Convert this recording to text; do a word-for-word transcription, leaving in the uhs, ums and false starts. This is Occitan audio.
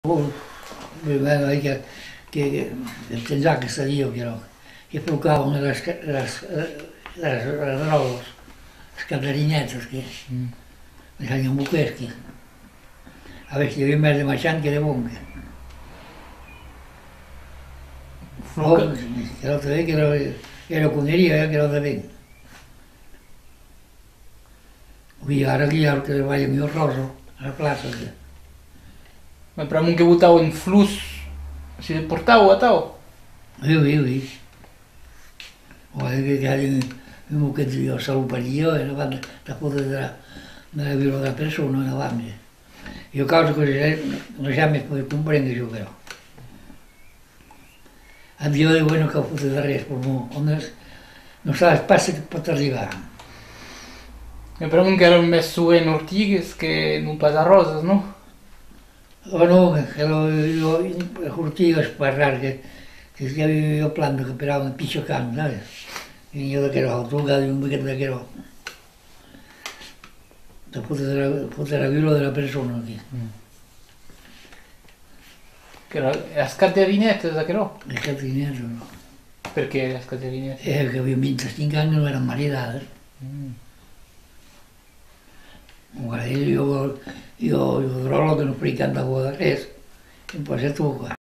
Bon, ben, ben, que, que, que, que tenjà que sabia que era, que flocavan las ca-, las, las, las dròllas, las candarinetas, que, mm, me salián boquets, que. A veire, i avia mès de maishant que de bon, que. Floca- Oh, que l'autre dia que era, era coneria, eh, que l'autre dia. Oui, ara que i a que balhan ua ròsa a la plaça, que. Mès pr'amor que botavan flors, se portavan atau? Oui, oui, oui. Ò, que, que un, un boquet de saloparia, e la banda, tà fotre de la, de la vida de la persona, la banda. Ua causa que no, no jamai pogui compréner, jo, però. A dia d'avui non cau fotre d'arrés, pr'amor, non, non sabes pas çò que pòt arribar. E pr'amor qu'èran mès sovent ortigues que non pas arròsas, non? Ò non, que lo, lo, ortigas pas rar, que, que i avia ua planta qu'aperavan pichacan, sabes? Veniá d'aquerò, trucava un boquet d'aquerò. Tà fotre de la, fotre la gula de la persona, aquí. Mm. Qu'èra las candarinetas, aquerò? Las candarinetas, non. Perqué las candarinetas? Eh, que avia vint-e-cinc ans, non èran maridadas. Mm. Voilà, e ua, ua, ua dròlla que non pòdi cantar d'arrés, un pauc se toca.